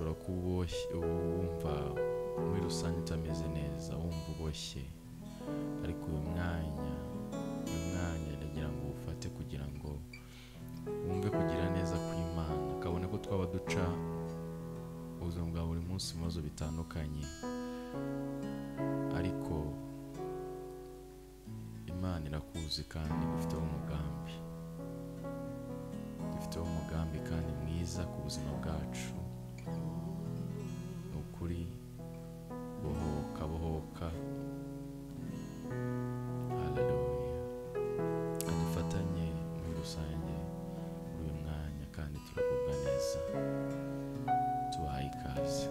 Ushobora kuba wumva muri rusange utameze neza, wumva uboshye, ariko uyu mwanya ndagira ngo ufate kugira ngo wumve kugira neza kw'Imana. Kabone ko twaba duca ubuzima bwa buri munsi mu bibazo bitandukanye, ariko Imana irakuzi kandi ifiteho umugambi, ifiteho umugambi kandi mwiza ku buzima bwacu. Ni ukuri, bohoka, bohoka. Haleluya. Adufatanye muri rusange muri uyu mwanya kandi turagubwa neza. Tubahaye ikaze.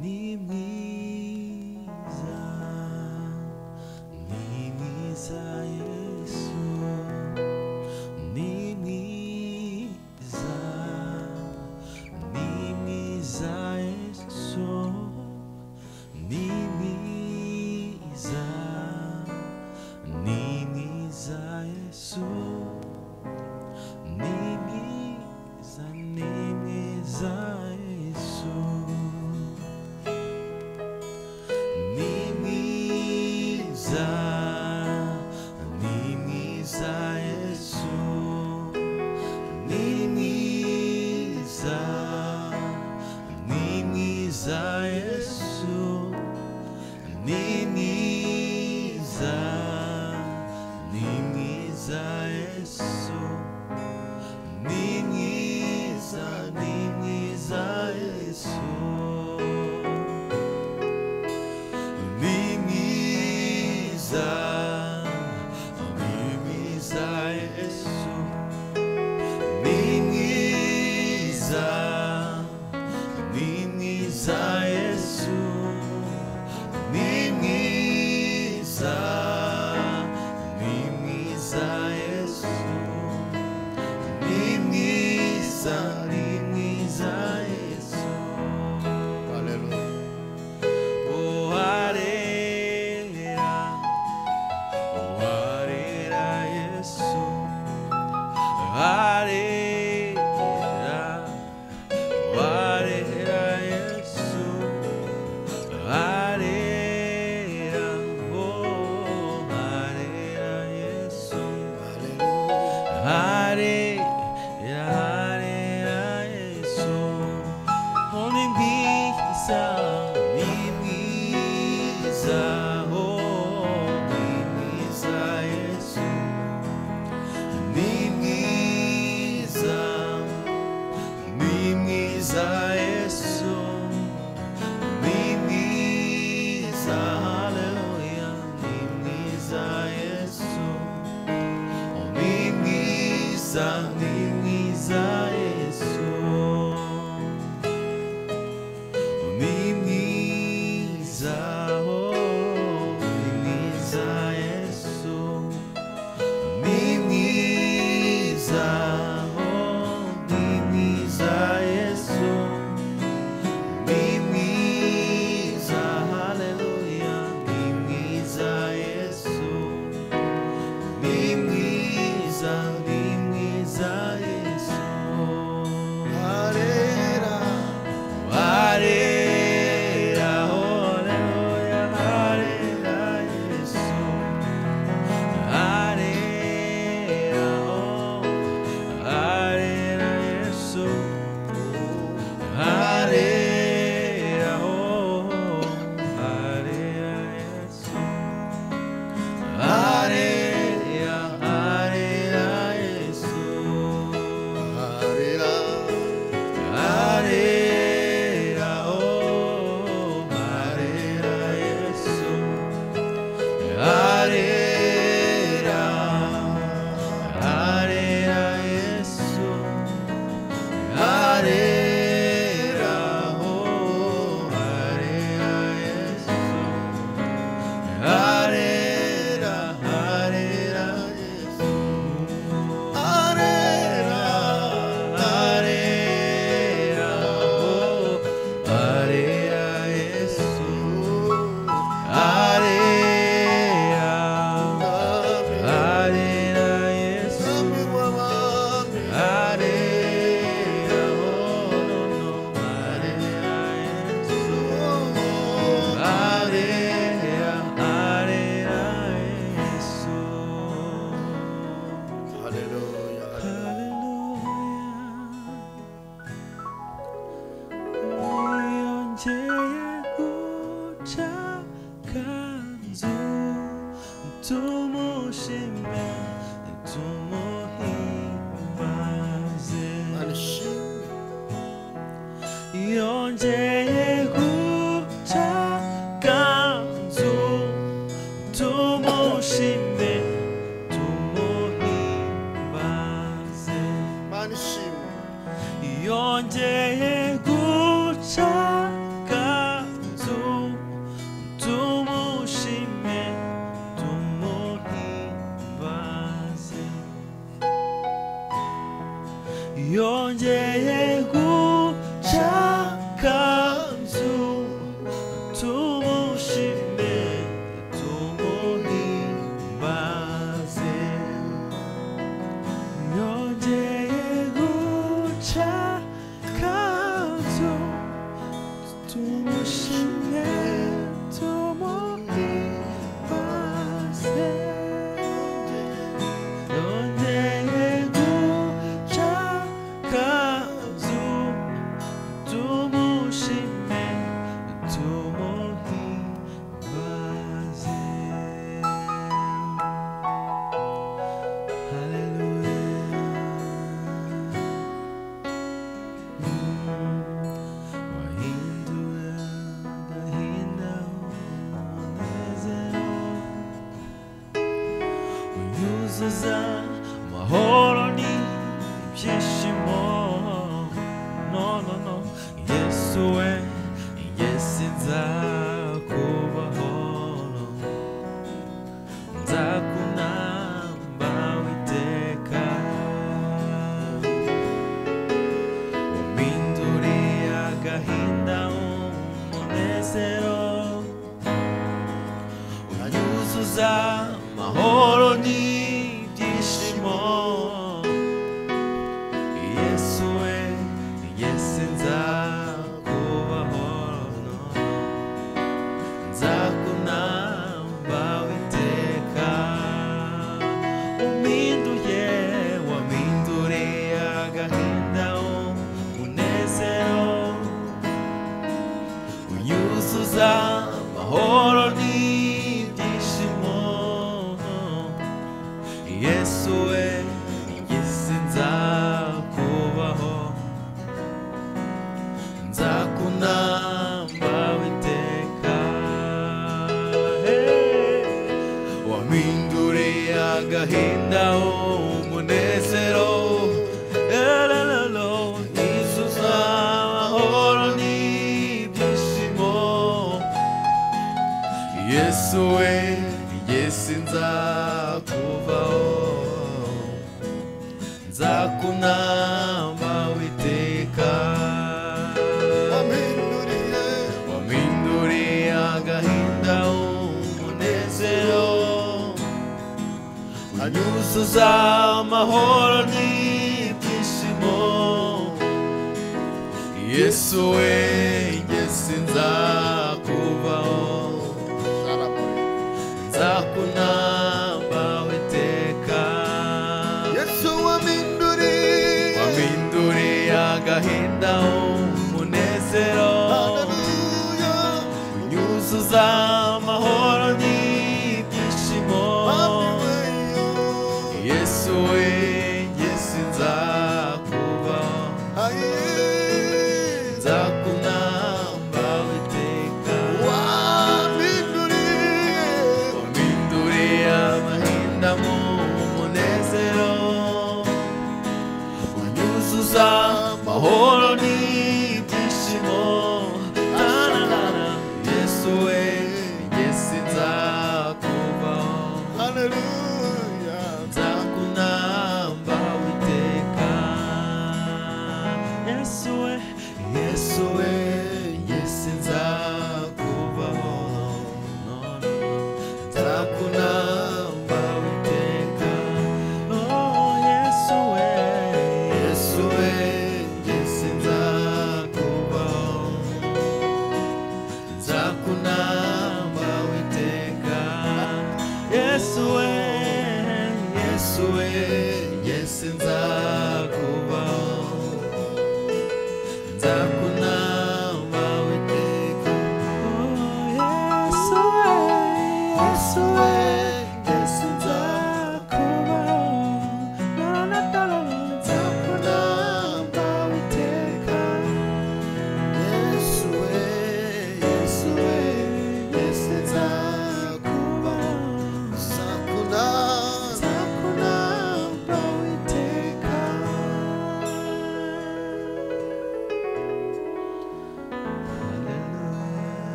Ni mwiza, ni mwiza Yesu, ni mwiza, ni mwiza Yesu, ni mwiza, ni mwiza Yesu, ni mwiza, ni mwiza Yesu. Ni mwiza, ni mwiza Yesu, ni mwiza, ni mwiza Yesu, ni mwiza, ni mwiza Yesu, ni mwiza, ni mwiza Yesu. Ni mwiza, ni mwiza Yesu, ni mwiza, ni mwiza Yesu, ni mwiza, ni mwiza Yesu, ni mwiza, ni mwiza Yesu. Haleluya. Oh, arera, oh, arera Yesu, arera, oh, arera Yesu, arera, oh, arera Yesu, arera, arera Yesu. Oh, ni mwiza, ni mwiza, oh, ni mwiza Yesu, ni mwiza, ni mwiza Yesu, ni mwiza, haleluya, ni mwiza Yesu, oh, ni mwiza, ni mwiza Yesu. Ni mwiza, oh, ni mwiza Yesu, ni mwiza, oh, ni mwiza Yesu, ni mwiza, haleluya, ni mwiza Yesu, ni mwiza, ni mwiza Yesu. Yongeye guca kanzu tumushime tumuhimbaze. Mana ishimwe. Yongeye guca kanzu tumushime tumuhimbaze. Yongeye guca kanzu tumushime tumuhimbaze. Yongeye guca kanzu tumushime tumuhimbaze. Yongeye guca kanzu tumushime tumuhimbaze. Hallelujah. Wahindura agahinda umunezero, unyuzuza amahoro n'ibyishimo. No, no, no. Yesu we, Yesu nzakubaho, nzakunamba witeka. Umpinduriye agahinda umunezero, unyuzuza amahoro n'ibyishimo. Yesu we, Yesu nzakubaho, nzakunamba witeka. Umpinduye, wampinduriye agahinda umunezero, unyuzuza amahoro n'ibyishimo. Yesu we, Yesu nzakubaho, nzakunamba witeka. Hey. Wampinduriye agahinda umunezero, elelelo, unyuzuza amahoro n'ibyishimo. Yesu we, Yesu nzakuvaho, nzakunamba witeka. Wampinduriye. Wampinduriye agahinda umunezero, unyuzuza amahoro n'ibyishimo. Yesu we, Yesu nzakuvaho, Sharamore. nzakunamba witeka. Yesu wampinduriye. Wampinduriye agahinda umunezero, Hallelujah. unyuzuza amahoro n'ibyishimo. Wampinduriye. Yesu we, Yesu nzakubaho, Aye. nzakunamba witeka. Wampinduriye. Wampinduriye agahinda mu munezero, unyuzuza amahoro n'ibyishimo. Ta-na-na-na. Yesu we, Yesu nzakubaho, Hallelujah. nzakunamba witeka. Yesu we, Yesu we, Yesu nzakubaho, no, no, no. Nzakunamba witeka. Oh, Yesu we, Yesu we, Yesu nzakubaho, nzakunamba witeka. Yesu we, Yesu we, Yesu nzakubaho, nzakunamba witeka.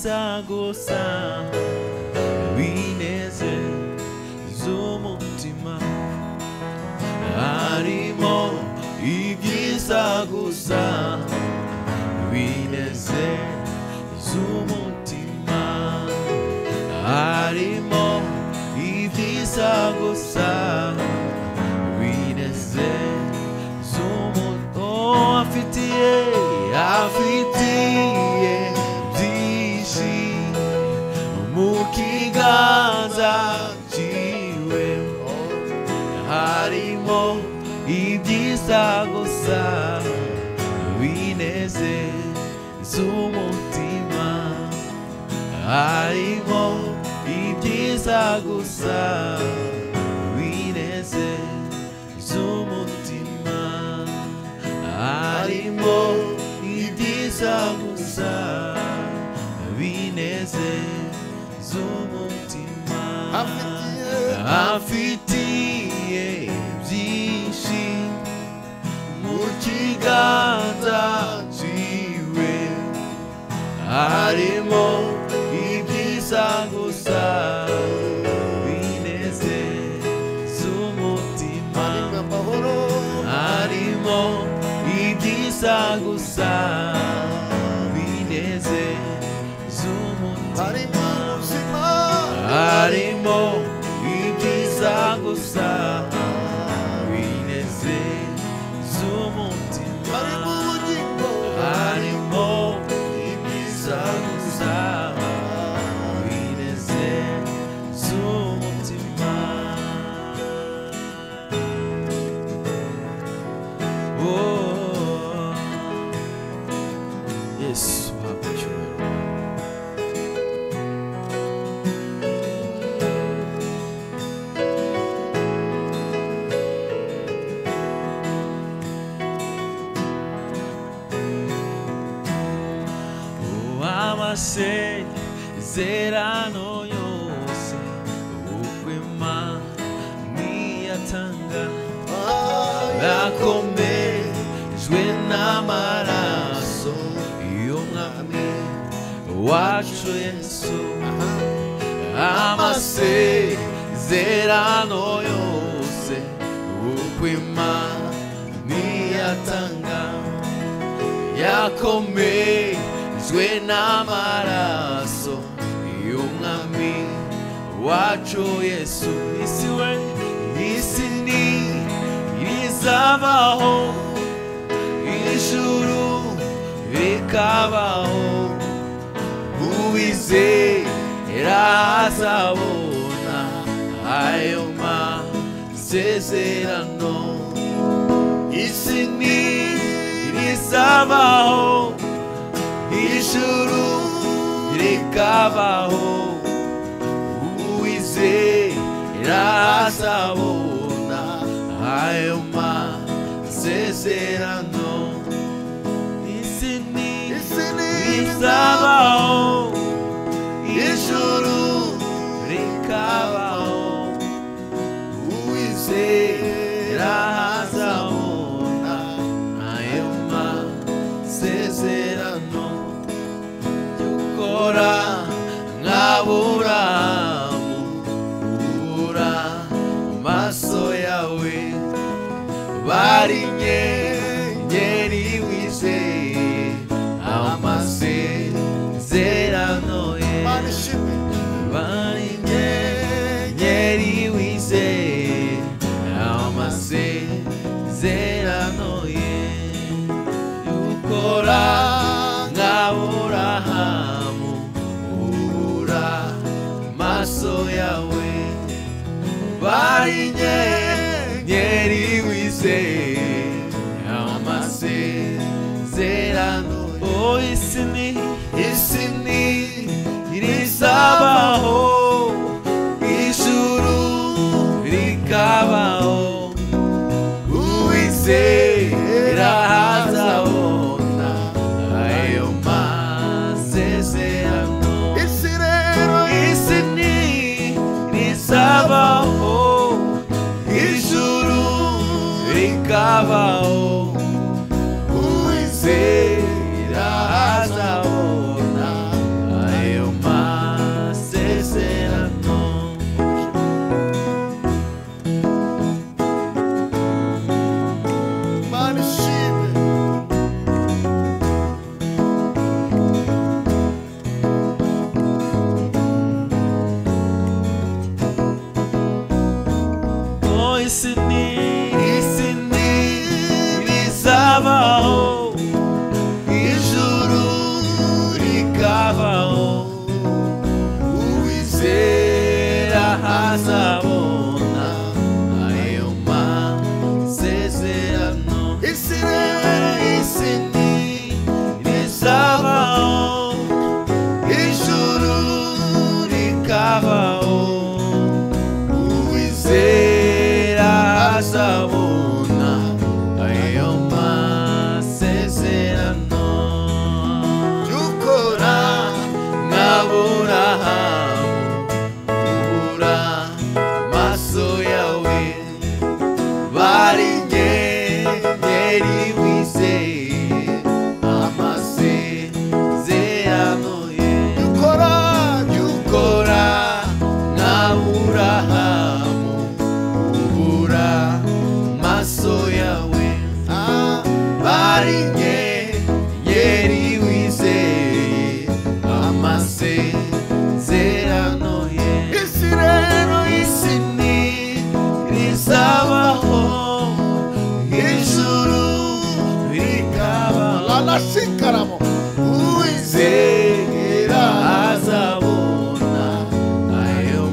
ibyiza gusa binezeza umutima, harimo ibyiza gusa binezeza umutima, harimo ibyiza gusa binezeza umutima. Oh, afitiye, afitiye byinshi mu kiganza cyiwe, harimo ibyiza gusa binezeza umutima, harimo ibyiza gusa binezeza umutima, harimo ibyiza gusa binezeza umutima, afitiye byinshi mu kiganza cyiwe, harimo ibyiza gusa binezeza umutima, harimo ibyiza gusa binezeza umutima, harimo ibyiza gusa binezeza umutima, harimo ibyiza gusa binezeza umutima. Oh, Yesu uhabwe icyubahiro. Amasezerano yose uko Imana iyatanga akomejwe n'amaraso y'Umwami wacu Yesu. Amasezerano yose uko Imana iyatanga yakomejwe n'amaraso y'Umwami wacu Yesu. Isi we, isi ni izabaho, ijuru rikabaho, uwizera azabona ayo masezerano. Isi ni izabaho, ijuru rikabaho, uwizera azabona ayo masezerano. Isi ni izabaho, ijuru rikabaho, uwizera azabona ayo masezerano. Ukora nk'Aburahamu, ubura amaso yawe, bari inyenyeri wizeye amasezerano ye, bari inyenyeri wizeye amasezerano ye. Ukora nk'Aburahamu, ubura amaso yawe, bari inyenyeri wizeye amasezerano. Oh, isi ni irizabaho, ijuru rikabaho, uwizera azabona ayo masezerano. Isi ni irizabaho, ijuru rikabaho, uwizera azabona ayo azabona ayo masezerano. Jukora nk'Aburahamu, ubura amaso yawe, bari inyenyeri wizeye amasezerano ye. Jukora, Jukora nk'Aburahamu, ubura amaso yawe, bari inyenyeri wizeye amasezerano ye. Isi rero, Isi ntirizabaho, ijuru rikabaho, lala shikaramo. Uwizera azabona ayo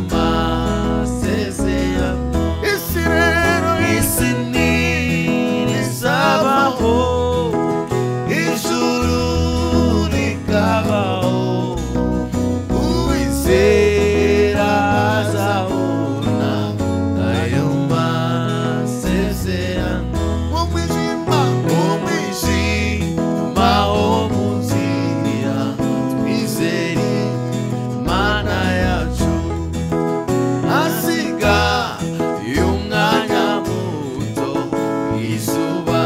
masezerano. Isi rero, Isi ntirizabaho, ijuru rikabaho, Uwizera azabona ayo masezerano. Mu mwijima, Umwijima wo mu nzira, twizere Imana yacu, hasiga y'umwanya muto, izuba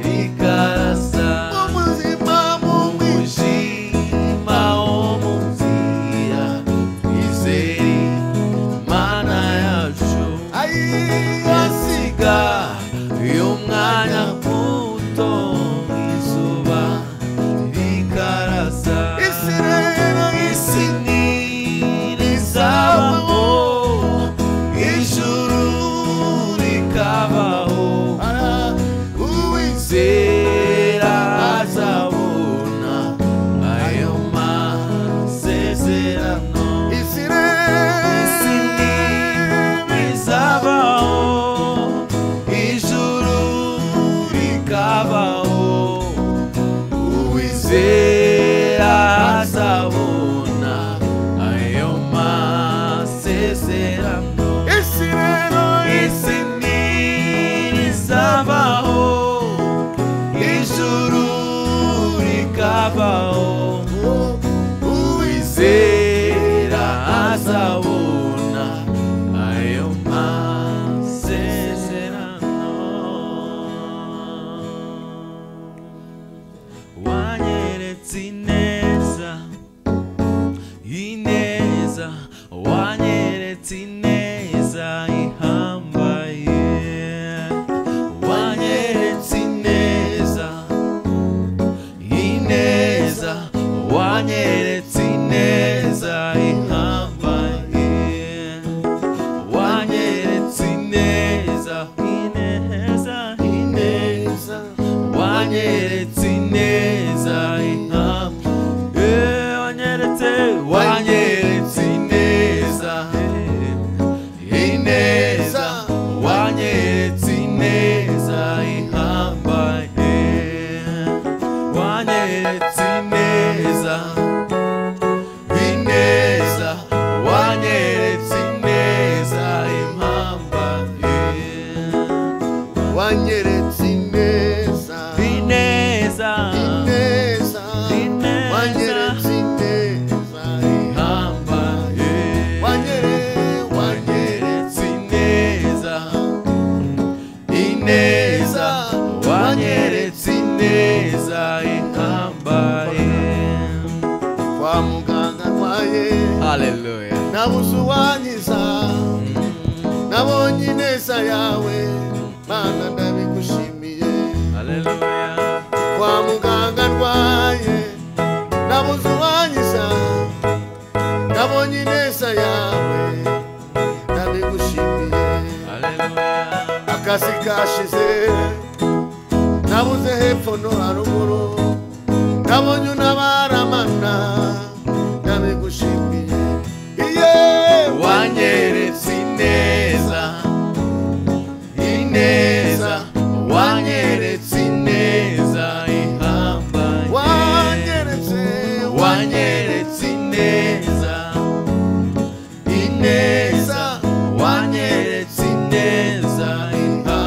rikarasa. Mu mwijima, mu Umwijima wo mu nzira, twizere Imana yacu, Ai, hasiga y'umwanya muto, izuba rikarasa. Isi rero, Isi ntirizabaho, ijuru rikabaho, Uwizera azabona ayo masezerano. Isi rero, Isi ntirizabaho, ijuru rikabaho, Uwizera azabona ayo masezerano. Isi rero, Isi ntirizabaho, ijuru rikabaho, Uwizera azabona ayo masezerano. Wanyeretse ineza, ineza, wanyeretse ineza ihambaye, wanyeretse ineza, ineza, wanyeretse ineza ihambaye, wanyeretse ineza, ineza, ineza, wanyeretse ineza ihambaye, wanyeretse, wanyeretse ineza, ineza, wanyeretse ineza ihambaye, wanyeretse ineza, ineza, wanyeretse ineza ihambaye, wanyeretse ineza, ineza, ineza, Ineza. Wanyeretse ineza, ihambaye, wanyeretse ineza, ineza, wanyeretse ineza ihambaye. Kwa muganga ndwaye, Haleluya. Nabuze uwankiza, nabonye ineza yawe, Mana ndabigushimiye. Haleluya. Kwa muganga ndwaye, nabuze uwankiza, nabonye ineza yawe, ndabigushimiye. Haleluya. Akazi kashize, nabuze hepfo no haruguru, nabonye unabaramana, ndabigushimiye. Iye, Wanyeretse ineza, ineza, wanyeretse ineza ihambaye, wanyeretse, wanyeretse ineza, ineza, wanyeretse ineza ihambaye.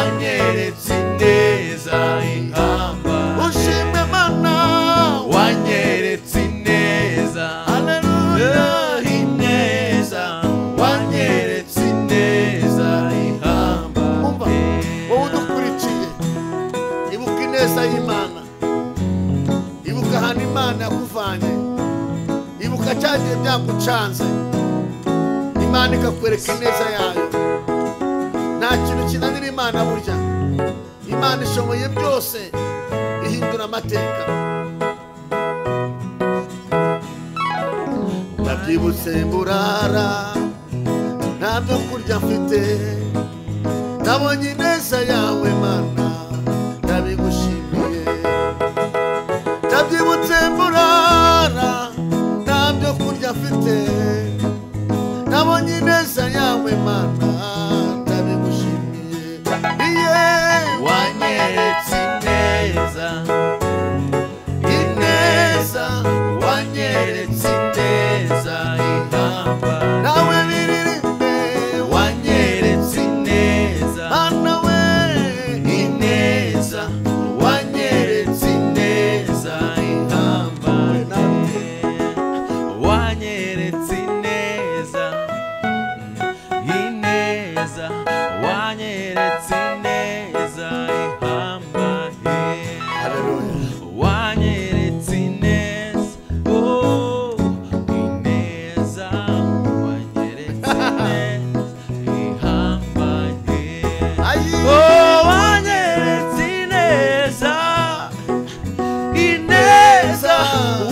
Wanyeretse ineza ihambaye. Ushimwe Mana, wanyeretse ineza. Haleluya. Ineza, wanyeretse ineza ihambaye. Umva, wowe udukurikiye, ibuka ineza y'Imana, ibuka ahantu Imana yakuvanye, ibuka cya gihe byagucanze, Imana ikakwereka ineza yayo. Nta kintu kinanira Imana burya. Imana ishoboye byose, ihindura amateka. Ndabyibutse mburara, nta byo kurya mfite, nabonye ineza yawe Mana, ndabigushimiye. Ndabyibutse mburara, nta byo kurya mfite, nabonye ineza yawe Mana, ndabigushimiye. Iye, Wanyeretse ineza, ineza, wanyeretse ineza ihambaye. Nawe biririmbe, Wanyeretse ineza, Mana we, ineza, wanyeretse ineza ihambaye. Wanyeretse ineza, ineza, wanyeretse ineza ihambaye. Haleluya. Wanyeretse ineza, oh, ineza, wanyeretse ineza ihambaye. Ayi. Oh, wanyeretse ineza, ineza,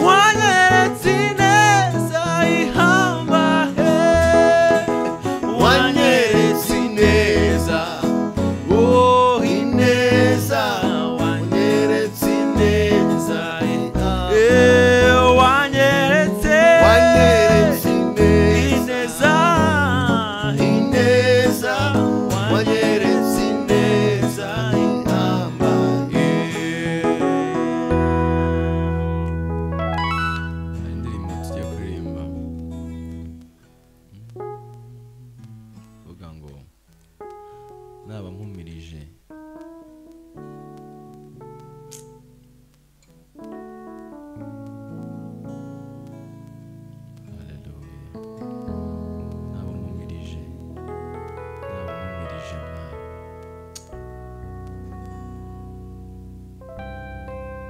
wanyeretse ineza ihambaye. Wanyeretse ineza, oh, ineza, wanyeretse ineza, eh, wanyeretse, Wanyeretse ineza, ineza, ineza, wanyeretse ineza ihambaye. Hari indirimbo tugiye kuririmba uvuga ngo naba mpumirije, Haleluya. Naba mpumirije, naba mpumirije Mwami,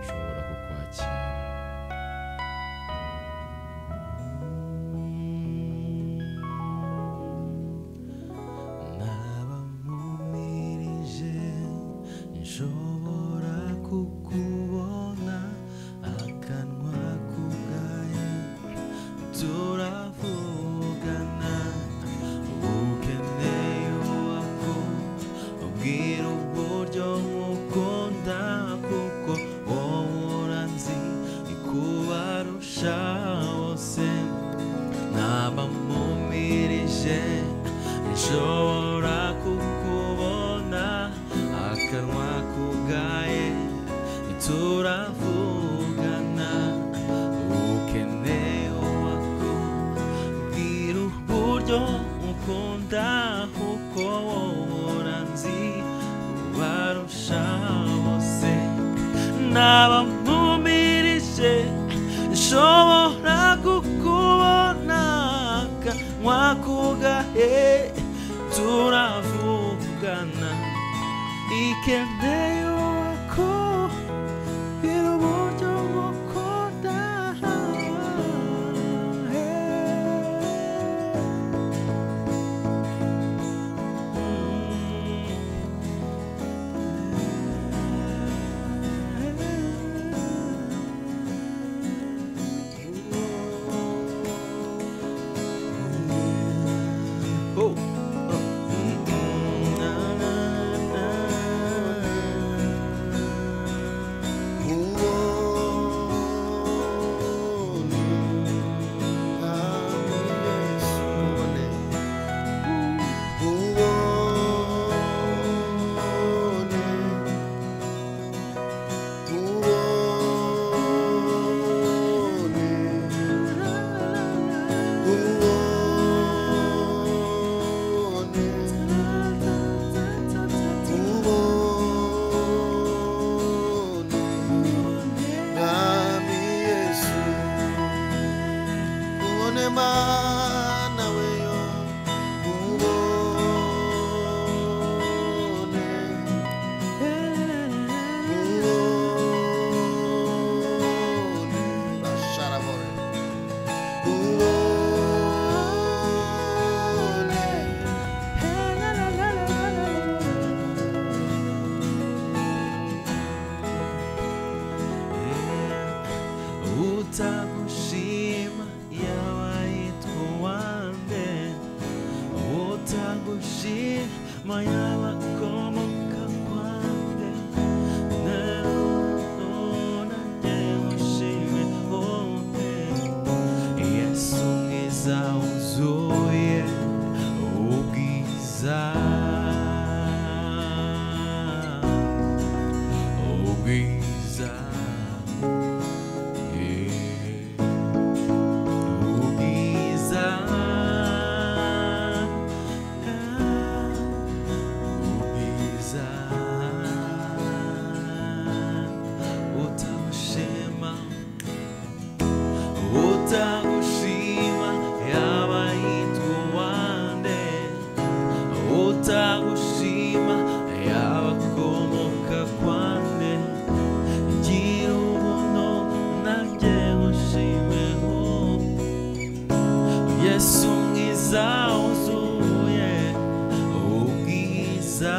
nshobora kukwakira. Naba mpumirije, nshobora kukubona, akanwa kugaye turavugana, ukeneye uwakubwira uburyo nkukunda, kuko wowe uranzi kubarusha bose. Naba mpumirije, nshobora kukubona, akanwa kugaye turavugana, ukeneye uwakubwira uburyo ukunda, kuko wowe uranzi kubarusha bose. Naba mpumirije, nshobora kukubona, akanwa kugahe turavugana, ikeneye uwakubwira uburyo ngukunda. Oh. Oh. Na, na, na. Utagushima yaba yitwa uwande, utagushima yaba akomoka kwande. Nanjye ngushime wowe, Yesu mwiza wuzuye ubwiza, ubwiza, ubwiza, ubwiza. Utagushima, utagushima yaba yitwa uwande, utagushima yaba akomoka kwande. Gira ubuntu nanjye ngushime wowe, Yesu mwiza wuzuye ubwiza,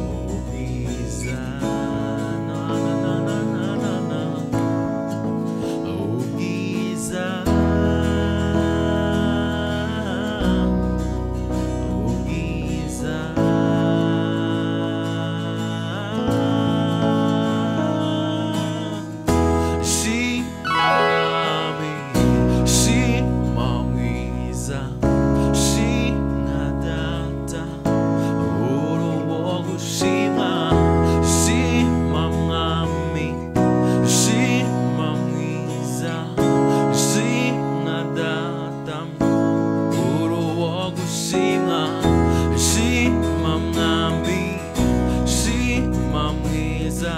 ubwiza, na na na na na na, ubwiza, ubwiza. Shima, shima mwiza, shima data, uri uwo gushima. Shima mwami, shima mwiza, shima data, uri uwo gushima. Shima mwami, shima mwiza,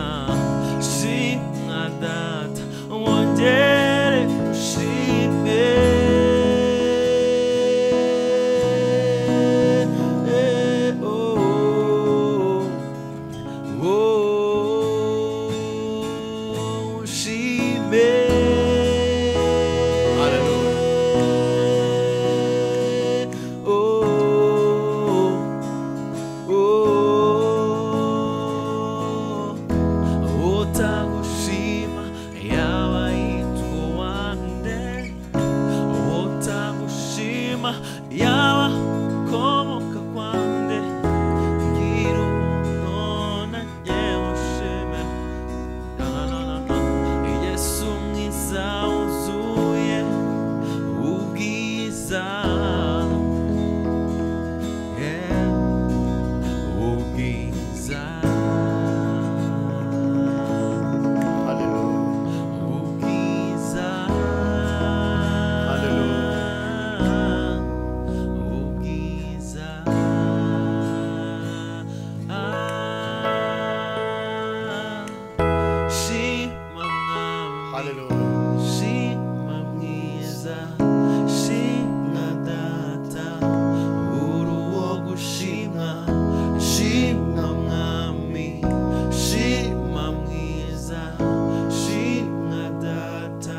shima data, wongere ushime. Oh, oh, ushime. Oh, oh, utagushima yaba yitwa uwande, utagushima yaba akomoka kwande. Ngira ubuntu nanjye ngushime. Na, na, na, na. Yesu mwiza wuzuye ubwiza, yeah, ubwiza, Hallelujah. ubwiza, Hallelujah. ubwiza. Shima mwami, Hallelujah. shima mwiza, shima data, uri uwo gushimwa. Shima mwami, shima mwiza, shima data,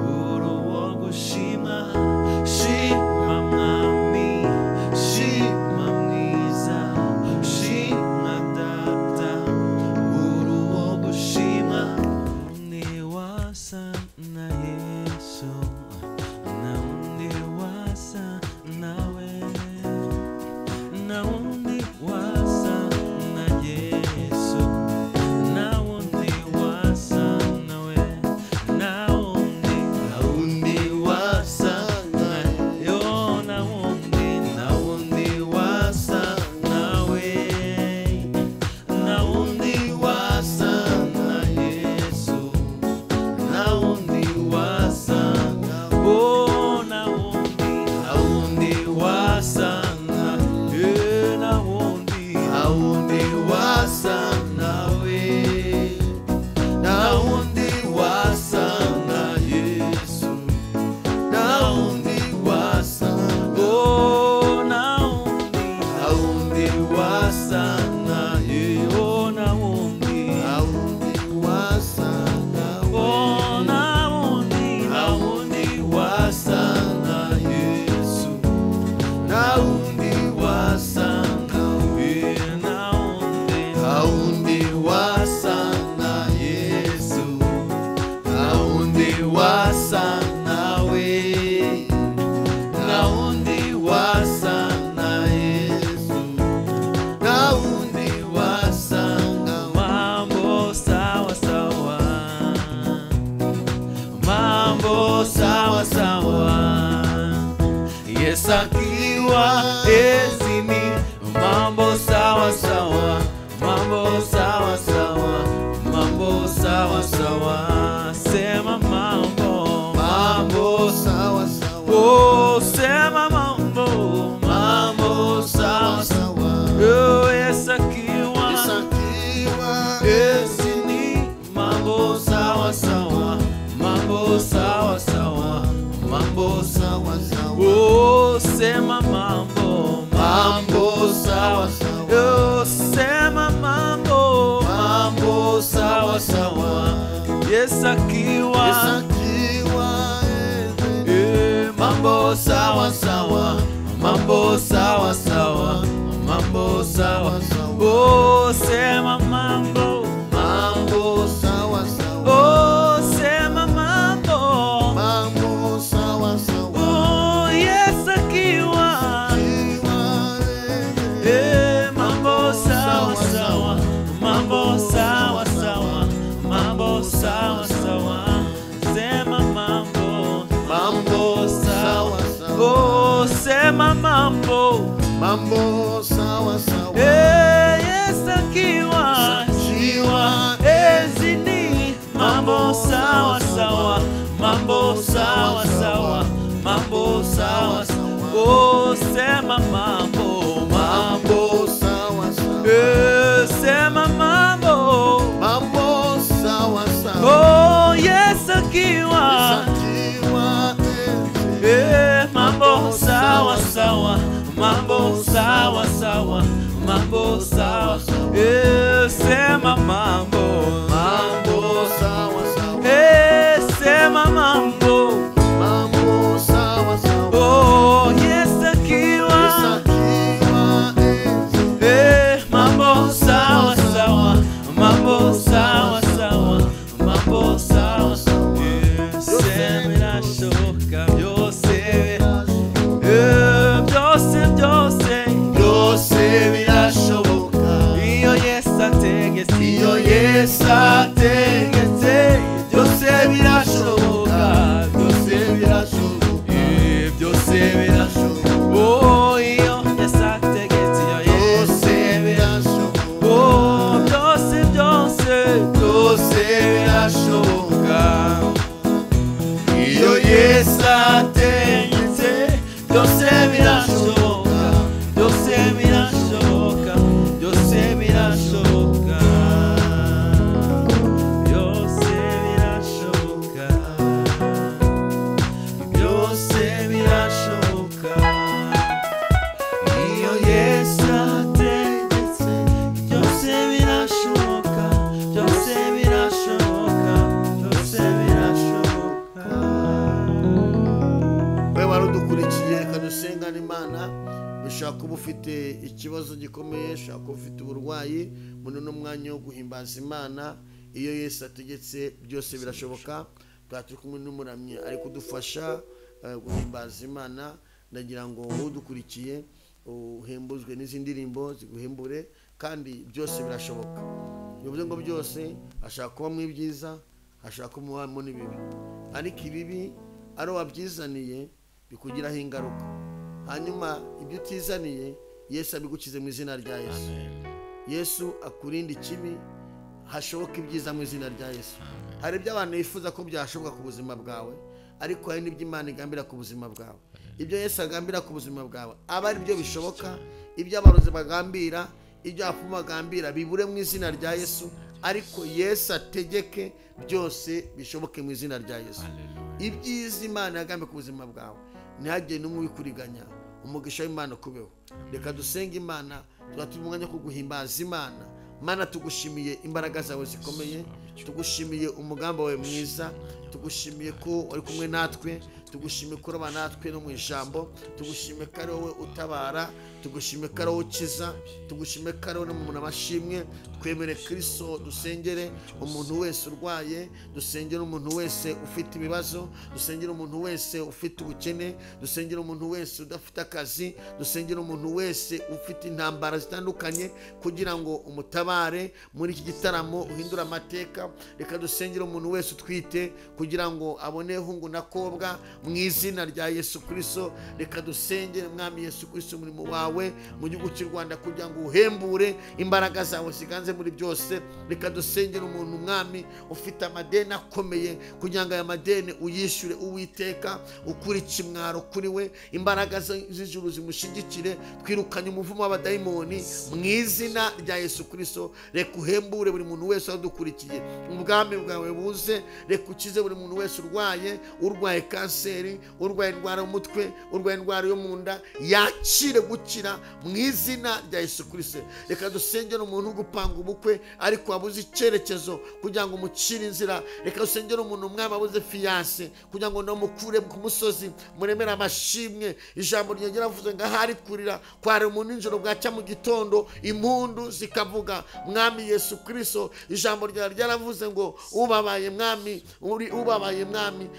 uri uwo gushimwa. Shima mwami, shima mwiza, shima data, uri uwo gushimwa. Ni wasa na Yesu, na undi wasa nawe, na undi wasa na Yesu, na undi wasa nawe, na undi, Na undi wasa na yo, na undi, na undi wasa nawe, na undi wasa na Yesu, na undi wasa, oh, na undi, na undi wasa na, eh, na undi, Na undi wasa nawe, na undi wasa na Yesu, na undi wasa, oh, na undi, na undi wasa na eh, Yesu, oh, na undi, na undi wasa nawe, oh, na undi, na undi wasa na Yesu, na undi wasa nawe, eh, na undi, na undi wasa. Yesu akiwa mambo sawa sawa, mambo sawa sawa, mambo sawa sawa. Oh, sema mambo, mambo sawa sawa. Oh, sema mambo, mambo sawa sawa. Oh, Yesu akiwa mambo sawa sawa, mambo sawa sawa, mambo sawa sawa. Sema mambo, mambo sawa sawa. Oh, sema mambo, mambo sawa sawa. Yesu akiwa ezini, mambo sawa sawa, mambo sawa sawa, mambo sawa sawa. Oh, sema mambo, mambo sawa sawa. Sema mambo, mambo sawa sawa. Oh, Yesu akiwa mambo sawa sawa, mambo sawa sawa, mambo sawa. Sema mambo, mambo sawa sawa. Sema mambo, mambo sawa sawa. Oh, Yesu akiwa mambo sawa sawa, mambo sawa sawa, mambo sawa sawa. Sema birashoboka byose, byose byose byose birashoboka. Iyo Yesu ategetse, iyo Yesu ategetse, byose birashoboka, byose birashoboka, byose birashoboka. Oh, iyo Yesu ategetse, iyo byose birashoboka. Oh, byose byose byose birashoboka. Iyo Yesu ategetse, byose birashoboka, byose birashoboka, byose birashoboka, byose birashoboka, byose birashoboka. Iyo Yesu ategetse, byose birashoboka, byose birashoboka, byose birashoboka. We wari udukurikiye, reka dusengane Imana. Ushobora kuba ufite ikibazo gikomeye, ushobora kuba ufite uburwayi, muno n'umwanya wo guhimbaza Imana. Iyo Yesu ategetse byose birashoboka. Twari turi kumwe n'umuramyi ari kudufasha guhimbaza Imana. Ndagira ngo wowe udukurikiye uhembuzwe n'izi ndirimbo ziguhembure, kandi byose birashoboka. Bivuze ngo byose ashaka kubamo ibyiza, ashaka kubamo n'ibibi, ariko ibibi ari wabyizaniye bikugiraho ingaruka. Hanyuma ibyo utizaniye Yesu abigukize mu izina rya Yesu. Amen. Yesu akurinde ikibi, hashoboka ibyiza mu izina rya Yesu. Amen. Hari ibyo abantu bifuza ko byashoboka ku buzima bwawe, ariko hari n'ibyo Imana igambira ku buzima bwawe. Ibyo Yesu agambira ku buzima bwawe aba ari byo bishoboka. Ibyo abarozi bagambira, ibyo abapfumu bagambira bibure mu izina rya Yesu, ariko Yesu ategeke byose bishoboke mu izina rya Yesu. Hallelujah. Ibyiza Imana yagambe ku buzima bwawe ntihagire n'umwe ubikuriganya. Umugisha w'Imana ukubeho. Reka dusenge Imana, tuba turi mu mwanya wo kuguhimbaza Imana. Mana, tugushimiye imbaraga zawe zikomeye, tugushimiye umugambi wawe mwiza, tugushimiye ko uri kumwe natwe, tugushimiye ko uraba natwe no mu ijambo, tugushimiye ko ari wowe utabara, tugushimiye ko ari wowe ukiza, tugushimiye ko ari wowe n'umuntu amashimwe. Twemere Kristo, dusengere umuntu wese urwaye, dusengere umuntu wese ufite ibibazo, dusengere umuntu wese ufite ubukene, dusengere umuntu wese udafite akazi, dusengere umuntu wese ufite intambara zitandukanye, kugira ngo umutabare muri iki gitaramo uhindure amateka. Reka dusengere umuntu wese utwite kugira ngo abone hungu na kobwa mu izina rya Yesu Kristo. Reka dusengere Mwami Yesu Kristo umurimo wawe mu gihugu cy'u Rwanda kugira ngo uhembure imbaraga zawe ziganze muri byose. Reka dusengere umuntu Mwami ufite amadeni akomeye kugira ngo aya madeni uyishyure Uwiteka, ukure ikimwaro kuri we, imbaraga z'ijuru zimushyigikire. Twirukanye umuvumo w'abadayimoni mu izina rya Yesu Kristo. Reka uhembure buri muntu wese wadukurikiye, ubwami bwawe buze. Reka ukize buri muntu wese urwaye, urwaye kanseri, urwaye indwara y'umutwe, urwaye indwara yo mu nda, yakire gukira mu izina rya Yesu Kristo. Reka dusengere umuntu ugupanga gupanga ubukwe ariko wabuze icyerekezo kugira ngo umucire inzira. Reka dusengere umuntu, Mwami, wabuze fiyanse kugira ngo namukure ku musozi, muremere amashimwe. Ijambo ryongera avuze ngo ahari kurira kwari umuntu nijoro, bwacya mu gitondo impundu zikavuga. Mwami Yesu Kristo, ijambo ryawe ryaravuze ngo ubabaye, Mwami, uri ubabaye, Mwami,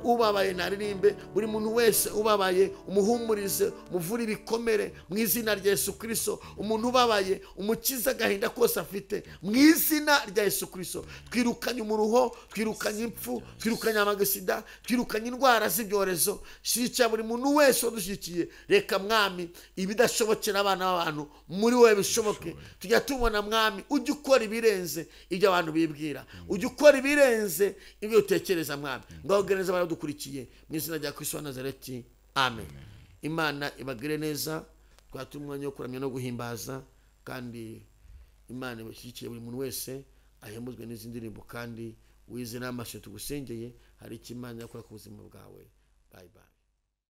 ubabaye naririmbe. Buri muntu wese ubabaye umuhumurize, muvure ibikomere mu izina rya Yesu Kristo. Umuntu ubabaye umukize agahinda kose afite mu izina rya Yesu Kristo. Twirukanye umuruho, twirukanye impfu, twirukanye amagisida, twirukanye indwara z'ibyorezo. Shyigikira buri muntu wese wadushyigikiye. Reka, Mwami, ibidashobokera abana b'abantu muri wowe bishoboke. Tujya tubona, Mwami, ujya ukora ibirenze ibyo abantu bibwira, ujya ukora ibirenze ibyo utekereza. Mwami, ngaho gereza baradukurikiye mu izina rya Kristo wa Nazareti, amen. Imana ibagire neza. Twatuma umwanya wo kuramya no guhimbaza, kandi Imana ibashyigikiye. Buri muntu wese ahembuzwe n'izi ndirimbo, kandi wize n'amaso tugusengeye, hari icyo Imana yakora ku buzima bwawe. Bye bye.